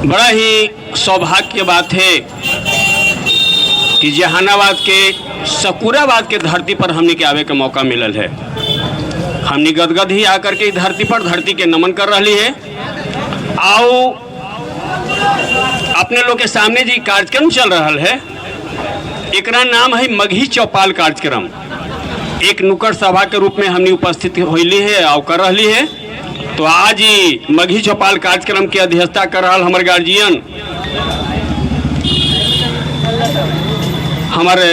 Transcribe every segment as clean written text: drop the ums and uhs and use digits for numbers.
बड़ा ही सौभाग्य के बात है कि जहानाबाद के सकुराबाद के धरती पर हमने के आवे के मौका मिलल है। हमने गदगद ही आकर के धरती पर धरती के नमन कर रही है। आओ अपने लोग के सामने जी कार्यक्रम चल रहा है, एकरा नाम है मगही चौपाल कार्यक्रम। एक नुक्कड़ सभा के रूप में हमने उपस्थित होली है और कर रही है। तो आज ही मगही चौपाल कार्यक्रम के अध्यक्षता कर रहा हमारे गार्जियन हमारे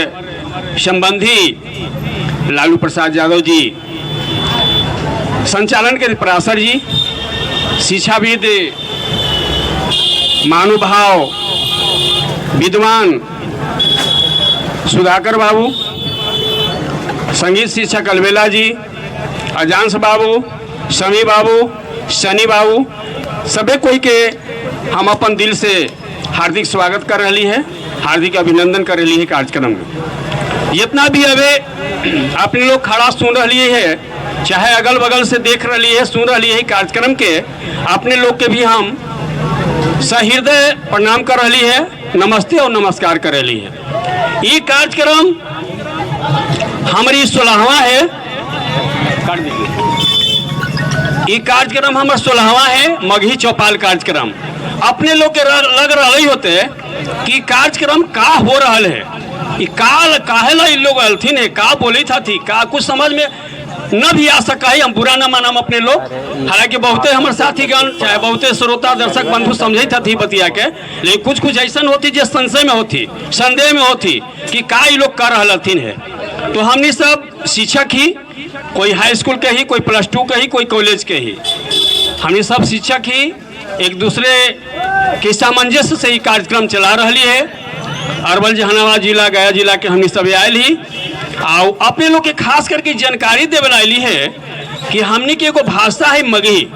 संबंधी लालू प्रसाद यादव जी, संचालन के पराशर जी, शिक्षाविद महानुभाव विद्वान सुधाकर बाबू, संगीत शिक्षक अलबेला जी, अजांश बाबू, शमी बाबू, शनि बाबू, सभी कोई के हम अपन दिल से हार्दिक स्वागत कर रही है, हार्दिक अभिनंदन कर रही है कार्यक्रम में। जितना भी अबे अपने लोग खड़ा सुन रही है, चाहे अगल बगल से देख रही है, सुन रही है कार्यक्रम के, अपने लोग के भी हम सहृदय प्रणाम कर रही है, नमस्ते और नमस्कार कर रही है। ये कार्यक्रम हमारी 16वां है। कर दीजिए। ये कार्यक्रम हमार 16वां है, मगही चौपाल कार्यक्रम। अपने लोग के लग रहा होते कि कार्यक्रम का हो रहा है, ये काल काहे ला इन लोग अलथिन है, का बोली था थी का कुछ समझ में न भी आ सका है। हम बुरा न मानम अपने लोग, हालांकि बहुते हमारे साथीगण चाहे बहुते श्रोता दर्शक बंधु समझे थी बतिया के, लेकिन कुछ कुछ ऐसा होती जो संशय में होती, संदेह में होती कि का ये लोग कर रहा है। तो हमने सब शिक्षक ही, कोई हाई स्कूल के ही, कोई प्लस टू के ही, कोई कॉलेज के ही, हमने सब शिक्षक ही एक दूसरे के सामंजस्य से ही कार्यक्रम चला रही है। अरवल जहानाबाद जिला गया जिला के हमने सब आयल ही और अपने लोग के खास करके जानकारी देवे आयली है कि हमने के एगो भाषा है मगही।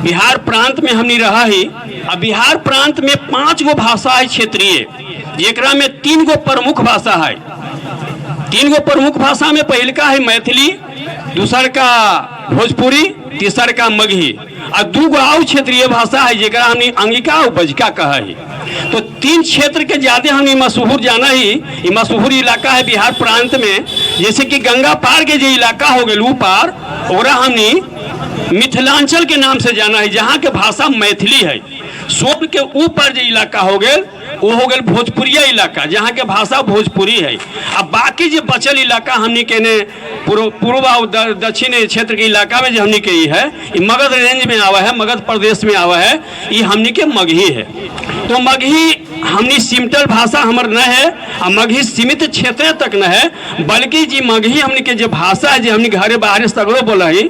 बिहार प्रांत में हमने रहा ही और बिहार प्रांत में 5 गो भाषा है क्षेत्रीय, जेकरा में 3 गो प्रमुख भाषा है। 3 गो प्रमुख भाषा में पहलका है मैथिली, दूसर का भोजपुरी, तीसर का मगही, और 2 गो और क्षेत्रीय भाषा है जेकरा हमने अंगिका और बजका कहा है। तो 3 क्षेत्र के ज्यादा हमने मशहूर जाना ही, ये मशहूर इलाका है बिहार प्रांत में। जैसे कि गंगा पार के जो इलाका हो गए ऊ पार, ओरा हमने मिथिलांचल के नाम से जाना है, जहाँ के भाषा मैथिली है। सोन के ऊपर जो इलाका हो गए वो हो गए भोजपुरिया इलाका, जहाँ के भाषा भोजपुरी है। अब बाकी जो बचल इलाका हमने के ने पूर्व और दक्षिण क्षेत्र के इलाका में जो हमने के है, ये मगध रेंज में आवा है, मगध प्रदेश में आवा है, ये हमने के मगही है। तो मगही हमने सिमटल भाषा हमर न है और मगही सीमित क्षेत्र तक न है, बल्कि जी मगही हमने के जो भाषा है, जो हमने घरे बाहरे सगरो बोला ही,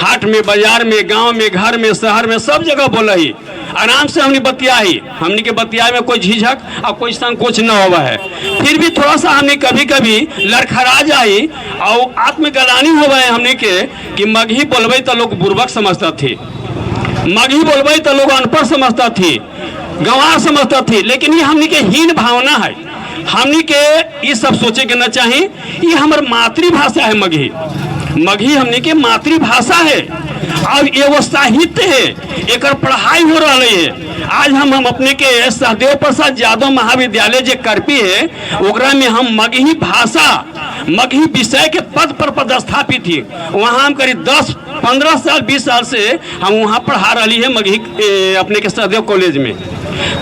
हाट में, बाजार में, गांव में, घर में, शहर में, सब जगह बोला ही, आराम से हमने बतियाही। हमने के बतियाए में कोई झिझक और कोई संकोच न हुआ है। फिर भी थोड़ा सा हमने कभी कभी लड़खड़ा जाई और आत्मगलानी हुआ है हमने के कि मगही बोलबे तो लोग बुर्बक समझता थी, मगही बोलबे तो लोग अनपढ़ समझता थी, गंवार समझता थी। लेकिन ये हमने के हीन भावना है, हमने के ये सब सोचे के न चाहिए। ये हमार मातृभाषा है मगही, मगही हमने के मातृभाषा है और एगो साहित्य है, एकर पढ़ाई हो रहा है। आज हम अपने के सहदेव प्रसाद यादव महाविद्यालय जो करपी है, ओकरा में हम मगही भाषा मगही विषय के पद पर पदस्थापित थी। वहाँ हम करीब 10-15 साल 20 साल से हम वहाँ पढ़ा रही है मगही अपने के सहदेव कॉलेज में।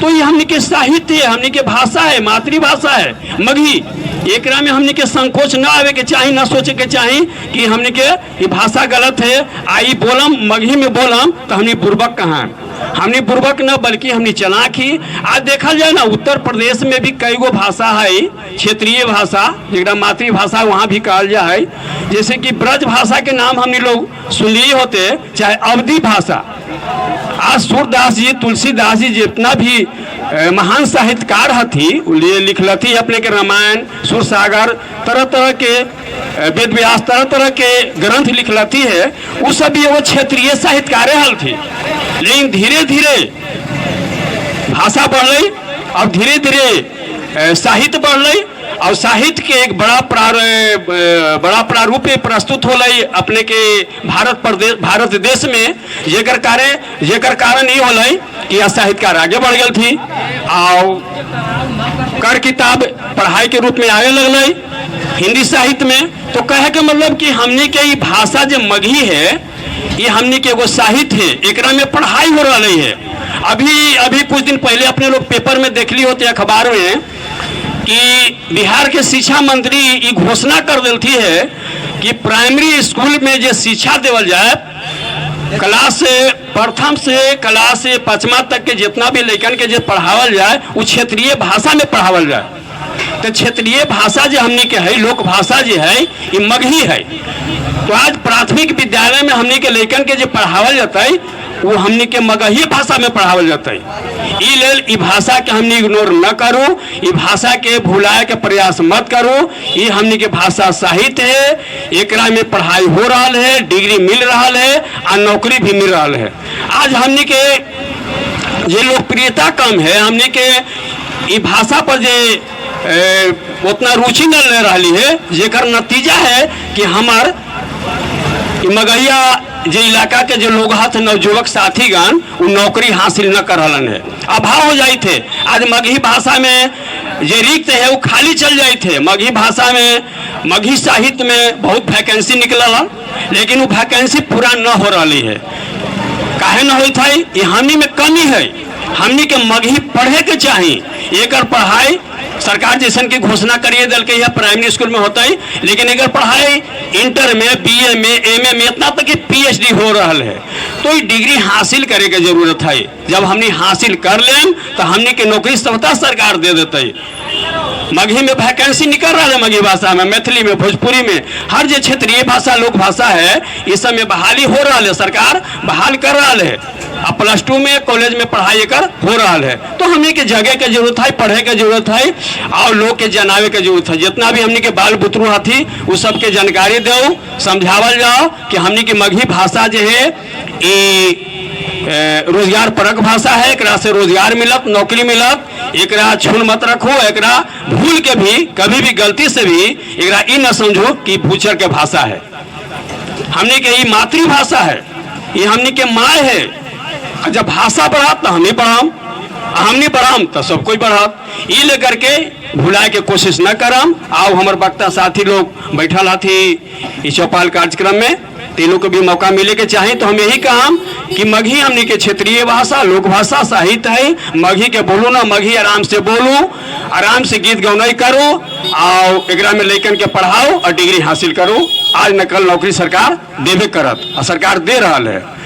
तो ये हमने के साहित्य है, हमने के भाषा है, मातृभाषा है मगही। एकरा में हमने के संकोच न आवे के चाही, न सोचे के चाही कि हमने के ये भाषा गलत है, आई बोलम मगही में बोलम तो हमने बुर्बक कहाँ, हमने बुर्बक न बल्कि हमने चलाक ही। आज देखा जाए ना उत्तर प्रदेश में भी कई गो भाषा है क्षेत्रीय भाषा, जरा मातृभाषा वहाँ भी कहल जाए है। जैसे कि ब्रज भाषा के नाम हमने लोग सुनलिए होते, चाहे अवधी भाषा। आज सूरदास जी, तुलसीदास जी जितना भी महान साहित्यकार हथी, लिखलथी अपने के रामायण, सूरसागर, तरह तरह के वेद व्यास, तरह तरह के ग्रंथ लिखलथी है, वो सब भी एगो क्षेत्रीय साहित्यकारे हल थी। लेकिन धीरे धीरे भाषा बढ़, अब धीरे धीरे साहित्य बढ़, और साहित्य के एक बड़ा प्रारूप प्रस्तुत होलै अपने के भारत प्रदेश, भारत देश में। जेकर कारण ये होलै कि साहित्यकार आगे बढ़ गए थी और कर किताब पढ़ाई के रूप में आगे लगल हिंदी साहित्य में। तो कहे के मतलब कि हमने के ये भाषा जो मगही है ये हमने के एगो साहित्य है, एकरा में पढ़ाई हो रही है। अभी अभी कुछ दिन पहले अपने लोग पेपर में देखली होते अखबार में कि बिहार के शिक्षा मंत्री ये घोषणा कर दिलथी है कि प्राइमरी स्कूल में जो शिक्षा देवल जाए क्लास प्रथम से क्लास पाँचवा तक के जितना भी लड़कन के जो पढ़ावल जाए वो क्षेत्रीय भाषा में पढ़ावल जाए। तो क्षेत्रीय भाषा जो हमनी के है, लोक भाषा जो है, ये मगही है। तो आज प्राथमिक विद्यालय में हमनी के लड़कन के जो पढ़ावल जाता है वो हमनी के मगही भाषा में पढ़ावल जाता है। ई लेल ई भाषा के हमनी इग्नोर न करू, ई भाषा के भुलाए के प्रयास मत करू। ई हमनी के भाषा साहित्य है, एकरा में पढ़ाई हो रहा है, डिग्री मिल रहा है और नौकरी भी मिल रहा है। आज हमनी के जे लोकप्रियता कम है, हमनी के ई भाषा पर जे उतना रुचि न ले रही है, जेकर नतीजा है कि हमार मगहिया जे इलाका के जो लोग हथ नवयुवक साथीगण उ नौकरी हासिल न कर रहलन है, अभाव हो जाए थे। आज मगही भाषा में जे रिक्त है वो खाली चल जाए थे। मगही भाषा में मगही साहित्य में बहुत वैकेंसी निकलल हन, लेकिन वो वैकेंसी पूरा न हो रही है। काहे न होत है? ये हमनी में कमी है। हमनी के मगही पढ़े के चाही। एकर पढ़ाई सरकार जैसन की घोषणा करिए दिल के यह प्राइमरी स्कूल में होता है, लेकिन एकर पढ़ाई इंटर में, बीए में, एमए में, इतना तक कि पीएचडी हो रहा है। तो ये डिग्री हासिल करे के जरूरत है। जब हमनी हासिल कर लेम तो हमनी के नौकरी स्वतः सरकार दे देते। मगही में वैकेंसी निकल रहा है, मगही भाषा में, मैथिली में, भोजपुरी में, हर जो क्षेत्रीय भाषा लोक भाषा है इस सब में बहाली हो रहा है, सरकार बहाल कर रहा है। अब प्लस 2 में कॉलेज में पढ़ाई कर हो रहा है। तो हमने के जगह के जरूरत है, पढ़े के जरूरत है और लोग के जनावे के जरूरत है। जितना भी हमने के बाल बुतरू हथी उ सबके जानकारी दो, समझावल जाओ कि हमने के मगही भाषा जो है ये रोजगार परक भाषा है, एकरा से रोजगार मिलत, नौकरी मिलत। एकरा छून मत रखो, एकरा भूल के भी कभी भी गलती से भी एकरा ई न समझो कि भूचर के भाषा है। हमने के ये मातृभाषा है, ये हमने के माँ है। और जब भाषा बढ़ात तो हमने बढ़ाम, हमने बढ़ाम तो सब कोई बढ़ात। ई लेकर के भुलाए के कोशिश न करम। आओ हमार वक्ता साथी लोग बैठल हथी इस चौपाल कार्यक्रम में, तीनों को भी मौका मिले के चाहे। तो हम यही कहम कि मगही हमनी के क्षेत्रीय भाषा लोक भाषा साहित्य है। मगही के बोलू ना, मगही आराम से बोलू, आराम से गीत गौनाई करो और एकरा में लैकन के पढ़ाओ और डिग्री हासिल करो। आज न कल नौकरी सरकार देबे करत और सरकार दे रहा है।